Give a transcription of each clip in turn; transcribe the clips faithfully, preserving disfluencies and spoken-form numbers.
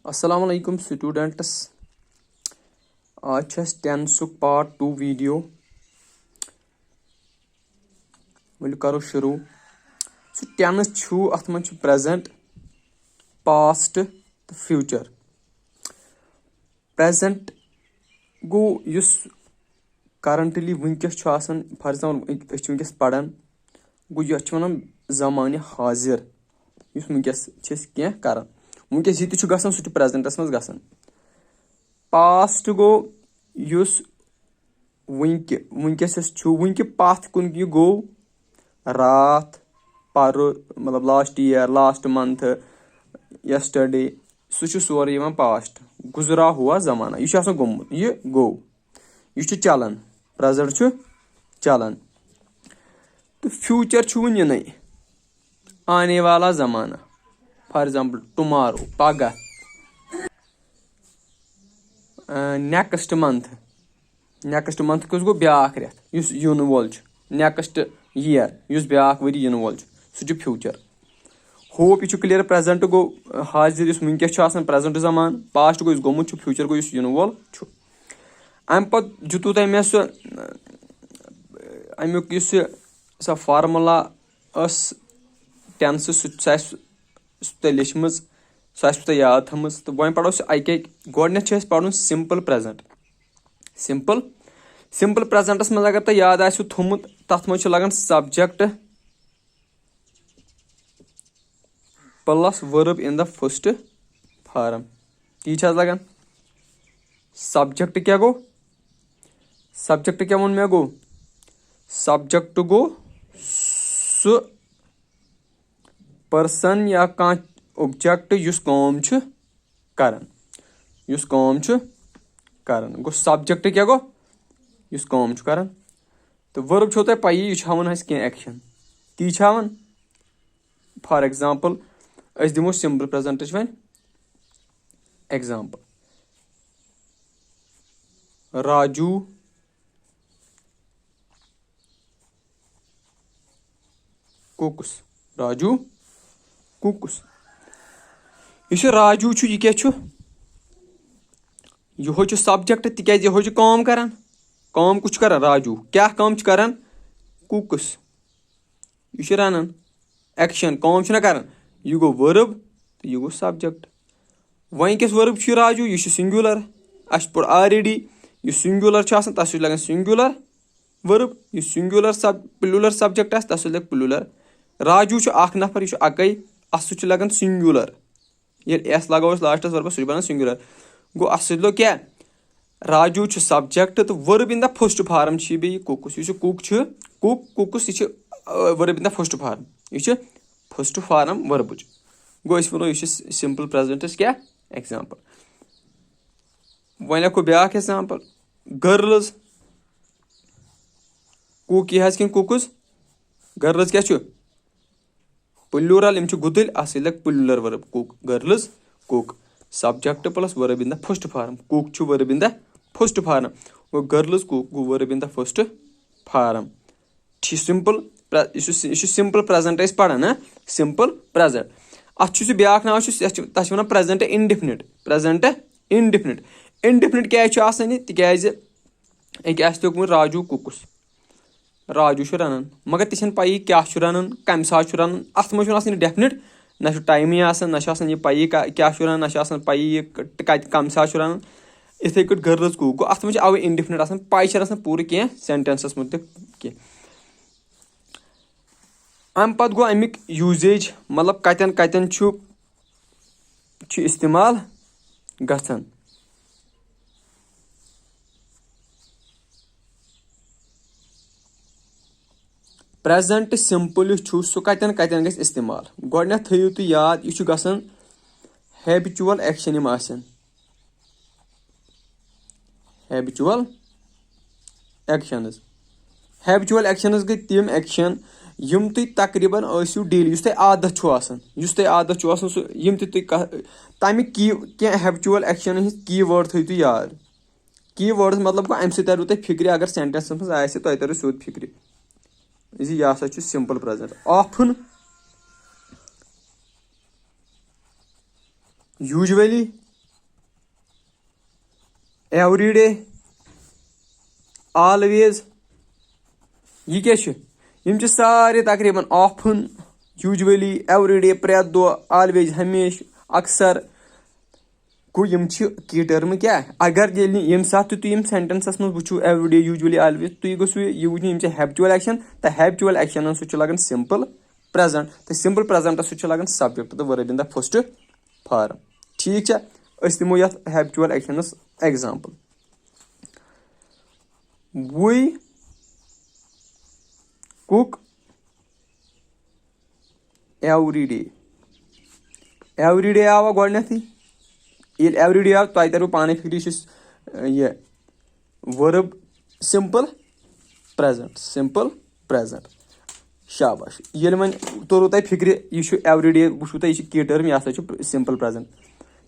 السلام علیکم students، آز چھُ اَسہِ ٹینسُک پارٹ ٹوٗ ویٖڈیو۔ ؤلِو کَرو شروٗع۔ سُہ ٹینس چھُ، اَتھ منٛز چھُ پریزنٹ، پاسٹ تہٕ فیوٗچر۔ پریزنٹ گوٚو یُس کرنٹلی وٕنکیٚس چھُ آسان، فار ایگزامپل أسۍ چھِ وٕنکیٚس پران، گوٚو یَتھ چھِ وَنان زمانہِ حاضر، یُس وٕنکیٚس چھِ أسۍ کینٛہہ کران۔ وٕنکیٚس یہِ تہِ چھُ گژھان، سُہ چھُ پریزنٹس منٛز گژھان۔ پاسٹ گوٚو یُس وٕنکہِ، وٕنکیٚس یُس چھُ، وٕنکہِ پتھ کُن یہِ گوٚو راتھ، پرُ-، مطلب لاسٹ ییر، لاسٹ منتھ، یسٹرڈے، سُہ چھُ سورُے یِوان پاسٹ۔ گُزرا ہوا زمانہ، یہِ چھُ آسان گوٚمُت، یہِ گوٚو، یہِ چھُ چلان، پریزنٹ چھُ چلان۔ تہٕ فیوٗچر چھُ وُنہِ یِنٕے، آنے والا زمانہ، فار ایگزامپل ٹُمارو، پگاہ، نیکسٹ منتھ۔ نیکسٹ منتھ کُس گوٚو؟ بیٛاکھ رٮ۪تھ یُس یِنہٕ وول چھُ، نیکسٹ ییر یُس بیٛاکھ ؤری یِنہٕ وول چھُ، سُہ چھُ فیوٗچر۔ ہوپ، یہِ چھُ کلیئر۔ پریزنٹ گوٚو حاضر، یُس وٕنکیٚس چھُ آسان، پریزنٹ زمانہٕ۔ پاسٹ گوٚو یُس گوٚمُت چھُ، فیوٗچر گوٚو یُس یِنہٕ وول چھُ۔ اَمہِ پتہٕ دیُتوٕ تۄہہِ مےٚ سُہ، اَمیُک یُس یہِ، سۄ فارمولا ٲس ٹینسہٕ، سُہ سُہ آسہِ سُہ تۄہہِ لیچھمٕژ، سُہ آسہِ تۄہہِ یاد تھٲومٕژ۔ تہٕ وۄنۍ پرو سُہ اَکہِ اَکہِ۔ گۄڈٕنٮ۪تھ چھُ اَسہِ پرُن simple present. Simple, simple presents منٛز اگر تۄہہِ یاد آسِوٕ تھوٚمُت، تتھ منٛز چھُ لگان subject plus verb in the first form. تی چھا لگان؟ سبجیکٹ کیٛاہ گوٚو؟ سبجیکٹ کیٛاہ ووٚن مےٚ گوٚو؟ سبجیکٹ گوٚو سُہ پرسن یا کانٛہہ اوبجیکٹ یُس کٲم چھُ کران، یُس کٲم چھُ کران۔ گوٚو سبجیکٹ کیٛاہ گوٚو؟ یُس کٲم چھُ کران۔ تہٕ ؤرب چھو تۄہہِ پَیی، یہِ چھُ ہاوان اَسہِ کینٛہہ ایکشن۔ تی چھُ ہاوان۔ فار ایگزامپل، أسۍ دِمو سِمپل پریزنٹٕچ وۄنۍ ایگزامپل۔ راجو کوکُس۔ راجو کوکُس۔ یُس یہِ راجو چھُ، یہِ کیٛاہ چھُ؟ یِہوے چھُ سبجیکٹ، تِکیٛازِ یِہوے چھُ کٲم کران۔ کٲم کُس چھُ کران؟ راجو۔ کیٛاہ کٲم چھُ کران؟ کوکُس۔ یہِ چھُ رنان۔ ایکشن، کٲم چھُنہ کران۔ یہِ گوٚو ؤرب تہٕ یہِ گوٚو سبجیکٹ۔ وۄنۍ کیٛاہ ؤرب چھُ یہِ راجو؟ یہِ چھُ سنگولر۔ اَسہِ پوٚر آلریڈی، یُس سنگولر چھُ آسان، تَتھ سۭتۍ لگان سنگولر ؤرب۔ یُس سنگولر سب-، پلولر سبجیکٹ آسہِ، تَتھ سۭتۍ لگہِ پلولر۔ راجو چھُ اکھ نفر، یہِ چھُ اَکے، اَتھ سۭتۍ چھُ لگان سنگولر۔ ییٚلہِ ایس لگاوو أسۍ لاسٹس وربس، سُہ چھُ بنان سنگولر۔ گوٚو اَتھ سۭتۍ لوٚگ کیٛاہ؟ راجو چھُ سبجیکٹ تہٕ ؤرب ان دا فسٹ فارم چھُ یہِ بیٚیہِ کوکُس۔ یُس یہِ کوک چھُ، کوک، کوکُس، یہِ چھُ verb in the first form. یہِ چھُ فسٹ فارم ؤربٕچ۔ گوٚو أسۍ وَنو یہِ چھُ سمپل پریزنٹس کیٛاہ؟ ایگزامپل۔ وۄنۍ لیکھو بیٛاکھ ایگزامپل، گرلز۔ کوک یہِ حظ کِنہٕ کوکُس؟ گرلز کیٛاہ چھُ؟ پلورل، یِم چھِ گُتٕلۍ، اَتھ سۭتۍ لگہِ plural verb, cook, girls cook. Subject plus verb in the first form. Cook چھُ verb in the first form. Go girls cook go verb in the first form. ٹھیٖک، سمپل، یہِ چھُ، یہِ چھُ سمپل پریزنٹ أسۍ پران، ہاں؟ Simple present. اَتھ چھُ سُہ بیٛاکھ ناو، چھُ، یَتھ چھُ، تَتھ چھِ وَنان پریزنٹ انڈیفنٹ۔ پریزنٹ انڈیفنٹ۔ انڈیفنٹ کیٛازِ چھُ آسان یہِ؟ تِکیٛازِ أکیٛاہ آسہِ لیوٚکھمُت راجو کوکُس۔ راجو چھُ رَنان، مگر تہِ چھَنہٕ پَیی کیٛاہ چھُ رَنان، کَمہِ ساتہٕ چھُ رَنان۔ اَتھ منٛز چھُنہٕ آسان یہِ ڈیفنِٹ، نہ چھُ ٹایمٕے آسان، نہ چھُ آسان یہِ پَیی کا-، کیٛاہ چھُ رَنان، نہ چھُ آسان پَیی یہِ ک-، کَتہِ، کَمہِ ساتہٕ چھُ رَنان۔ یِتھَے کٲٹھۍ گرلز کوک گوٚو، اَتھ منٛز چھِ اَوَے انڈیفنِٹ آسان، پَے چھَنہٕ آسان پوٗرٕ کینٛہہ سینٹینسَس مُتعلِق کینٛہہ۔ اَمہِ پَتہٕ گوٚو اَمیُک یوٗزیج، مطلب کَتٮ۪ن کَتٮ۪ن چھُ، چھُ استعمال گژھان۔ پریزنٹ سمپل یُس چھُ، سُہ کَتٮ۪ن کَتٮ۪ن گژھِ استعمال؟ گۄڈٕنٮ۪تھ تھٲیِو تُہۍ یاد، یہِ چھُ گژھان ہیبچُول ایکشن یِم آسن۔ ہیبچُول ایکشنز۔ ہیبچُول ایکشنز گٔے تِم ایکشن یِم تُہۍ تقریباً ٲسِو ڈیلی، یُس تۄہہِ عادت چھُ آسان، یُس تۄہہِ عادت چھُ آسان، سُہ، یِم تہِ تُہۍ کانٛہہ، تَمِکۍ کی، کینٛہہ ہیبچُول ایکشن ہٕنٛدۍ کی وٲڈ تھٲیِو تُہۍ یاد۔ کی وٲڈٕز مطلب گوٚو، اَمہِ سۭتۍ تَریو تۄہہِ فِکرِ، اگر سینٹینسَس منٛز آسہِ، تۄہہِ تَریو سیوٚد فِکرِ زِ یہِ ہسا چھُ سمپل پریزنٹ۔ آفن، یوٗجولی، ایوری ڈے، آلویز، یہِ کیٛاہ چھِ؟ یِم چھِ سارے تقریٖباً آفن، یوٗجؤلی، ایوری ڈے، پرٛٮ۪تھ دۄہ، آلویز، ہمیشہِ، اکثر۔ گوٚو یِم چھِ کی ٹٔرمہٕ کیٛاہ؟ اگر ییٚلہِ نہٕ ییٚمہِ ساتہٕ تہِ تُہۍ یِم سینٹینسس منٛز وٕچھِو، ایوری ڈے، یوٗجؤلی، آلویز، تُہۍ گوٚژھوٕ یہِ وٕچھُن، یِم چھِ ہیبچُول ایکشن، تہٕ ہیبچُول ایکشنن سۭتۍ چھُ لگان سمپل پریزنٹ، تہٕ سمپل پریزنٹس سۭتۍ چھُ لگان سبجیکٹ تہٕ ورب ان دا فسٹ فارم۔ ٹھیٖک چھا؟ أسۍ دِمو یتھ habitual actions example. We cook every day. Every day آوا گۄڈٕنیتھٕے۔ ییٚلہِ ایوری ڈے آو، تۄہہِ ترِوٕ پانے فکرِ، یہِ چھُ س-، یہِ ورب سمپل پریزنٹ، سمپل پریزنٹ۔ شاباش۔ ییٚلہِ وۄنۍ توٚرُو تۄہہِ فِکرِ، یہِ چھُ ایوری ڈے، وٕچھِو تۄہہِ، یہِ چھُ کی ٹٔرم، یہِ ہسا چھُ سمپل پریزنٹ۔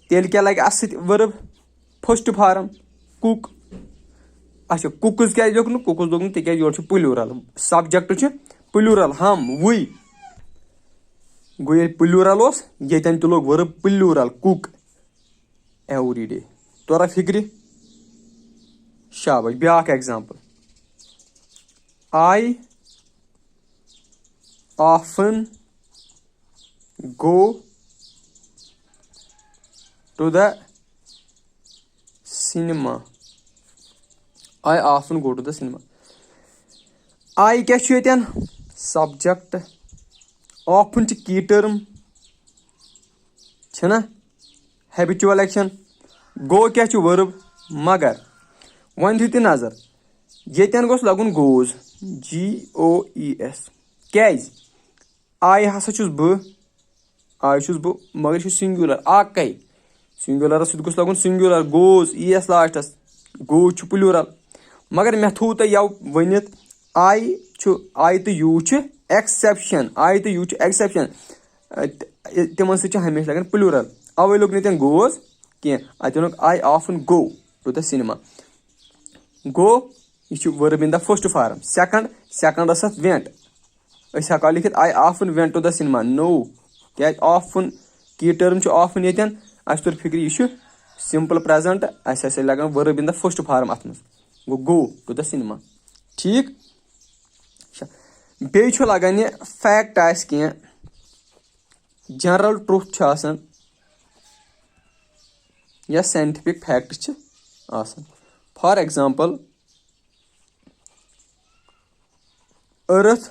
تیٚلہِ کیٛاہ لگہِ اَتھ سۭتۍ ورب؟ First form, cook. اچھا، کُکٕز کیٛازِ لیوٚکھ نہٕ؟ کُکٕز لوٚگ نہٕ، تِکیٛازِ یورٕ چھُ پلوٗرل، سبجیکٹ چھُ پلوٗرل، ہم، وٕے۔ گوٚو، ییٚلہِ پلوٗرل اوس، ییٚتٮ۪ن تہِ لوٚگ ورب پلوٗرل، کُک، ایوری ڈے۔ توٚرا فِکرِ؟ شاباش۔ بیٛاکھ example, I often go to the cinema. I often go to the cinema. I کیٛاہ چھُ ییٚتٮ۪ن؟ سبجیکٹ۔ آفن چھِ کی ٹٔرم، چھِنہ؟ ہیبچُول ایکشن۔ گو کیٛاہ چھُ؟ ورب۔ مگر وۄنۍ دِیِو تُہۍ نظر، ییٚتٮ۪ن گوٚژھ لگُن گوز، جی او ای ایس۔ کیٛازِ؟ آی ہسا چھُس بہٕ، آی چھُس بہٕ، مگر یہِ چھُ سنگولر، اکے۔ سنگولرس سۭتۍ گوٚژھ لگُن سنگولر، گوز، ای ایس لاسٹس۔ گوز چھُ پلوٗرل۔ مگر مےٚ تھوٚو تۄہہِ یَوٕ ؤنِتھ، آی چھُ، آی تہٕ یوٗ چھِ ایکسیپشن، آی تہٕ یوٗ چھِ ایکسیپشن۔ تِمن سۭتۍ چھِ ہمیشہِ لگان پلوٗرل۔ اوے لوٚگ نہٕ تٔمۍ گوز کینٛہہ، اتہِ ووٚنُکھ، I often go to the cinema۔ گو، یہِ چھُ verb in the first form. Second, seconds اتھ وینٹ۔ أسۍ ہٮ۪کو لیکھِتھ، I often went to the cinema۔ No، کیٛازِ؟ آفن، کی ٹٔرم چھُ آفن ییٚتٮ۪ن۔ اَسہِ توٚر فِکرِ، یہِ چھُ سمپل پریزنٹ، اَسہِ ہسا لگان ورب ان دا فسٹ فارم اتھ منٛز۔ گوٚو، go to the cinema۔ ٹھیٖک؟ اچھا۔ بیٚیہِ چھُ لگان، یہِ فیکٹ آسہِ کینٛہہ، جنرل ٹروتھ چھُ آسان یا ساینٹفک فیکٹ چھِ آسان۔ For example, Earth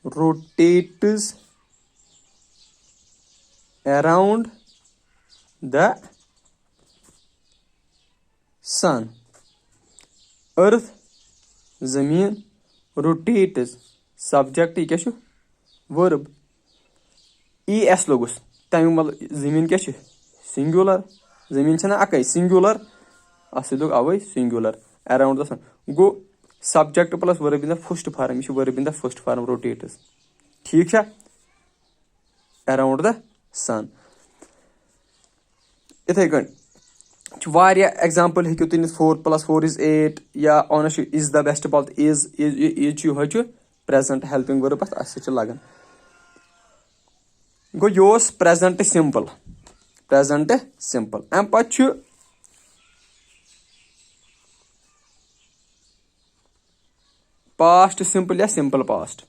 rotates around the sun۔ Earth، زٔمیٖن، rotates، سبجیکٹ، یہِ کیٛاہ چھُ؟ ورب۔ ای ایس لوٚگُس، تَمیُک مطلب زٔمیٖن کیٛاہ چھِ؟ سنگولر۔ زٔمیٖن چھَنہ اَکٕے، سنگولر۔ اَتھ سۭتۍ لوٚگ اَوَے سنگولر، around the sun۔ گوٚو، سبجیکٹ پلس ورب ان دا فسٹ فارم، یہِ چھُ verb in the first form, rotates۔ ٹھیٖک چھا؟ Around the sun۔ یِتھَے کٔنۍ چھُ واریاہ ایگزامپل ہیٚکِو تُہۍ نِتھ، four plus four is eight، یا اونس چھُ is the best plus, is، is، is چھُ یِہوٚے چھُ پریزنٹ ہیلپنگ ورب، اَتھ اَسہِ سۭتۍ چھُ لگان۔ گوٚو، یہِ اوس پریزنٹ سمپل، پریزنٹ سمپل۔ اَمہِ پتہٕ چھُ پاسٹ سمپل یا سمپل پاسٹ۔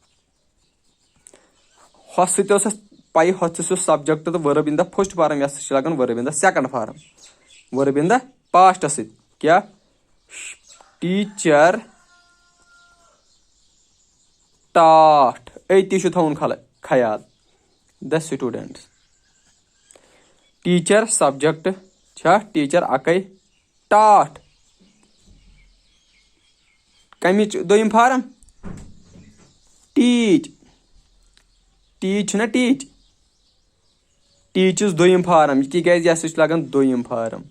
ہۄس سۭتۍ اوس اَسہِ پَیی، ہۄتھ سۭتۍ چھُ سبجیکٹ تہٕ ورب ان دا فسٹ فارم، یَتھ سۭتۍ چھُ لگان ورب ان دا سیکنڈ فارم۔ ورب ان دا پاسٹس سۭتۍ کیٛاہ؟ ٹیٖچر ٹاٹھ، أتی چھُ تھاوُن خل-، خیال۔ The students۔ ٹیٖچر سبجیکٹ چھا؟ ٹیٖچر اَکَے۔ ٹاٹھ۔ کَمِچ دوٚیِم فارم؟ ٹیٖچ۔ ٹیٖچ چھُنہ ٹیٖچ؟ ٹیٖچ چھُس دوٚیِم فارم، یہِ تِکیٛازِ یہِ ہسا چھُ لگان دوٚیِم فارم۔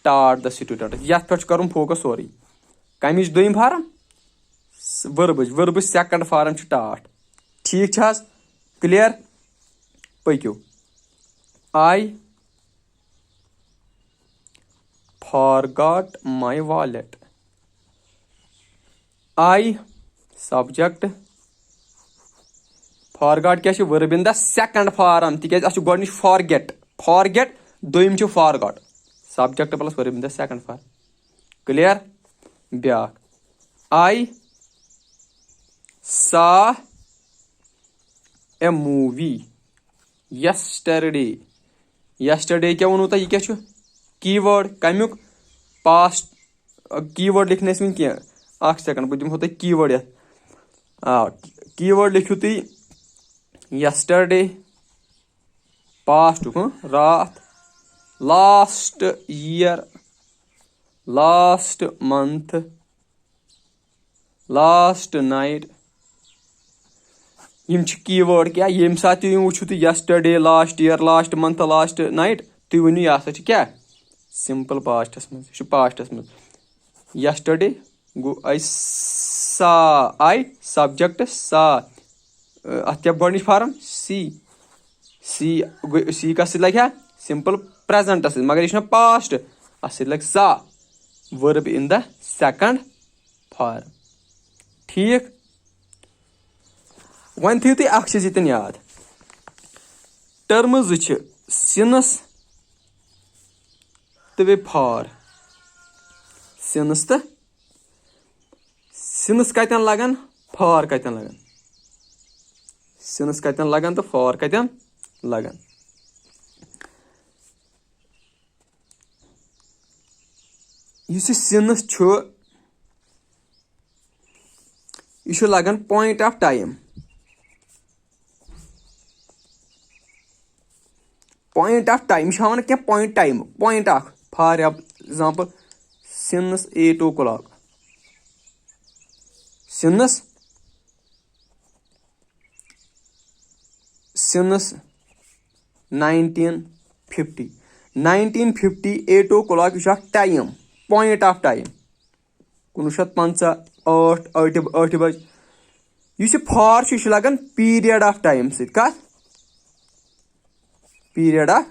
ٹاٹھ the student۔ یَتھ پٮ۪ٹھ چھُ کَرُن فوکس سورُے۔ کَمِچ دوٚیِم فارم؟ س-، ؤربٕچ۔ ؤربٕچ سیکنڈ فارم چھُ ٹاٹھ۔ ٹھیٖک چھا حظ؟ کلیئر؟ پٔکِو۔ I forgot my wallet۔ I subject۔ Forgot کیٛاہ چھُ؟ Verb in the second form، تِکیٛازِ اَتھ چھُ گۄڈٕنِچ forget۔ Forget، دوٚیِم چھُ forgot۔ Subject plus verb in the second form. Clear؟ بیٛاکھ، I saw a movie yesterday. Yesterday کیٛاہ ووٚنوُ تۄہہِ؟ یہِ کیٛاہ چھُ؟ Keyword. کَمیُک؟ Past. Keyword لیکھِ نہٕ اَسہِ وٕنہِ کینٛہہ. اَکھ second، بہٕ دِمہو تۄہہِ keyword یَتھ. آ، keyword لیکھِو تُہۍ yesterday، past ہُک، ہٕنٛہ، راتھ، last year، last month، last night. یِم چھِ keyword کیٛاہ؟ ییٚمہِ ساتہٕ تُہۍ یِم وٕچھِو تُہۍ yesterday، last year، last month، last night، تُہۍ ؤنِو یہِ ہسا چھِ کیٛاہ؟ Simple pastس منٛز، یہِ چھُ pastس منٛز. Yesterday گوٚو I saw، I subject saw. اَتھ کیٛاہ گۄڈٕنِچ form؟ See. See گوٚو، see کَس سۭتۍ لَگہِ ہا؟ Simple presentس سۭتۍ، مگر یہِ چھُنہ past، اَتھ سۭتۍ لَگہِ saw. Verb in the second form. ٹھیٖک؟ وۄنۍ تھٲیِو تُہۍ اَکھ چیٖز ییٚتٮ۪ن یاد، term زٕ چھِ، since تہٕ بیٚیہِ for. Since تہٕ، since کَتٮ۪ن لَگَن، for کَتٮ۪ن لَگَن؟ Since کَتٮ۪ن لَگَن تہٕ for کَتٮ۪ن لَگَن؟ یُس یہِ since چھُ، یہِ چھُ لَگَن point of time. Point of time، یہِ چھُ ہاوان کینٛہہ point time، point اَکھ. For example، since eight o'clock. Since، since nineteen fifty. Nineteen fifty، eight o'clock، یہِ چھُ اَکھ time، point of time. کُنوُہ شیٚتھ پنٛژاہ، ٲٹھ، ٲٹھِ، ٲٹھِ بجہِ. یُس یہِ for چھُ، یہِ چھُ لَگان period of time سۭتۍ. کَتھ؟ Period of،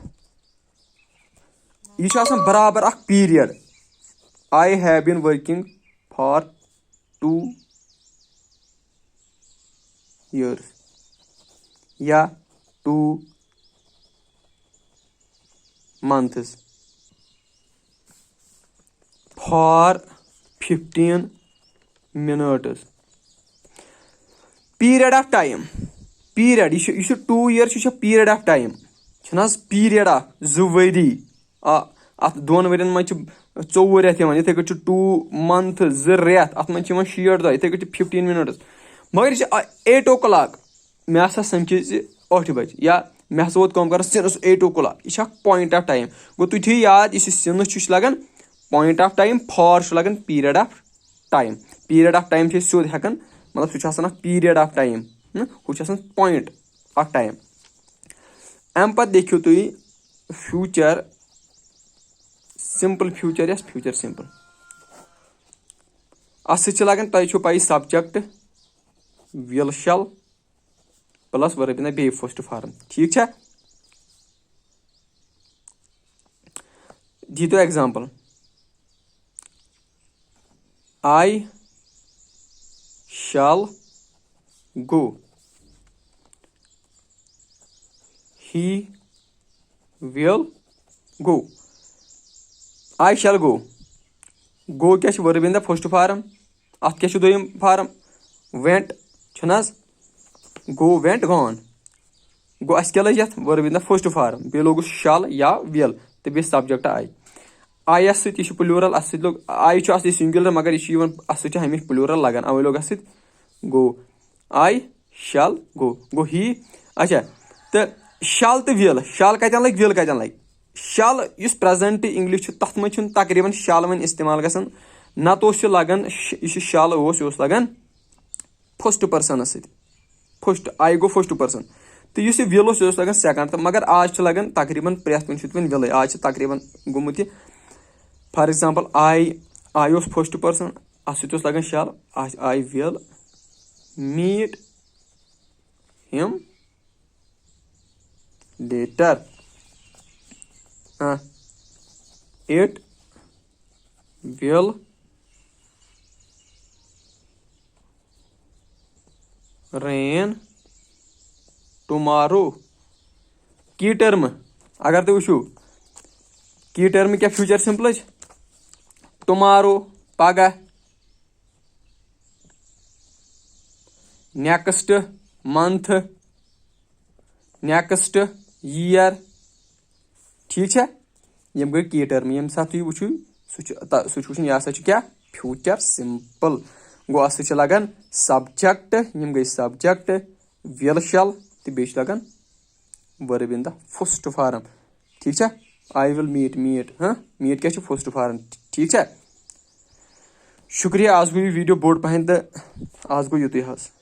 یہِ چھُ آسان برابر اَکھ period. I have been working for two years یا two months. For fifteen minutes. Period of time. Period. یہِ چھُ، یہِ چھُ two year، یہِ چھُ period of time. چھُنہٕ حظ period اَکھ، زٕ ؤری؟ آ، اَتھ دۄن ؤرین منٛز چھِ ژوٚوُہ رٮ۪تھ یِوان. یِتھَے کٔٹھۍ چھُ two month، زٕ رٮ۪تھ. اَتھ منٛز چھِ یِوان شیٹھ دۄہ. یِتھَے کٔٹھۍ چھِ fifteen minutes. مگر یہِ چھِ آ-، eight o'clock. مےٚ ہسا سَمکھے زِ ٲٹھِ بجہِ، یا مےٚ ہسا ووت کٲم کرنَس since eight o'clock. یہِ چھِ اَکھ point of time. گوٚو، تُہۍ تھٲیِو یاد، یُس یہِ since چھُ، یہِ چھُ لَگان point of time، for چھُ لَگان period of time. Period of time چھِ أسۍ سیوٚد ہٮ۪کان، مطلب، سُہ چھُ آسان اَکھ period of time، نہ؟ ہُہ چھُ آسان point of time. اَمہِ پَتہٕ لیکھِو تُہۍ future simple، future یَس future simple. اَتھ سۭتۍ چھِ لَگان، تۄہہِ چھُو پَیی، subject will، shall plus verb in the بیٚیہِ first form. ٹھیٖک چھا؟ دیٖتو example. I shall go. He will go. I shall go. Go کیٛاہ چھُ؟ Verb in the first form. اَتھ کیٛاہ چھُ دوٚیِم form؟ Went چھُنہٕ حظ؟ Go، went، gone. گوٚو، اَسہِ کیٛاہ لٔج یَتھ؟ Verb in the first form. بیٚیہِ لوٚگُس shall یا will تہٕ بیٚیہِ subject I. I یَس سۭتۍ، یہِ چھُ plural، اَتھ سۭتۍ لوٚگ، I چھُ اَصلی singular، مگر یہِ چھُ یِوان، اَتھ سۭتۍ چھُ ہمیشہِ plural لَگان، اَوَے لوٚگ اَتھ سۭتۍ go. I shall go. گوٚو he. اچھا، تہٕ shall تہٕ will، shall کَتٮ۪ن لَگہِ، will کَتٮ۪ن لَگہِ؟ Shall یُس present English چھُ، تَتھ منٛز چھُنہٕ تقریٖباً shall وۄنۍ استعمال گژھان، نَتہٕ اوس یہِ لَگان، ش-، یُس یہِ shall اوس، یہِ اوس لَگان first personس سۭتۍ. First، I گوٚو first person. تہٕ یُس یہِ will اوس، یہِ اوس لَگان second. تہٕ مگر آز چھُ لَگان تقریٖباً پرٛٮ۪تھ کُنہِ چھُ وۄنۍ willٕے. آز چھِ تقریٖباً گوٚمُت یہِ، for example، I، I اوس first person، اَتھ سۭتۍ اوس لَگان shall. I will meet him later. آ، it will rain tomorrow. Key term، اگر تُہۍ وٕچھِو، کی ٹٔرم کیٛاہ؟ فیوٗچر سمپلٕچ، ٹُمارو، پگاہ، نیکسٹ، منتھ، نیکسٹ، ییر۔ ٹھیٖک چھا؟ یِم گٔے کی ٹٔرم۔ ییٚمہِ ساتہٕ تُہۍ وٕچھِو، سُہ چھُ تہ- سُہ چھُ وٕچھُن، یہِ ہسا چھُ کیٛاہ؟ Future simple. گوٚو، اَتھ سۭتۍ چھِ لگان سبجیکٹ، یِم گٔے سبجیکٹ، وِل، شل، تہٕ بیٚیہِ چھُ لگان ؤرب اِن دا فسٹ فارم۔ ٹھیٖک چھا؟ آی وِل میٖٹ، میٖٹ، ہاں، میٖٹ کیٛاہ چھُ؟ First form. ٹھیٖک چھا؟ شُکریہ، آز گوٚو یہِ ویٖڈیو بوٚڑ پہن تہٕ آز گوٚو یُتُے حظ۔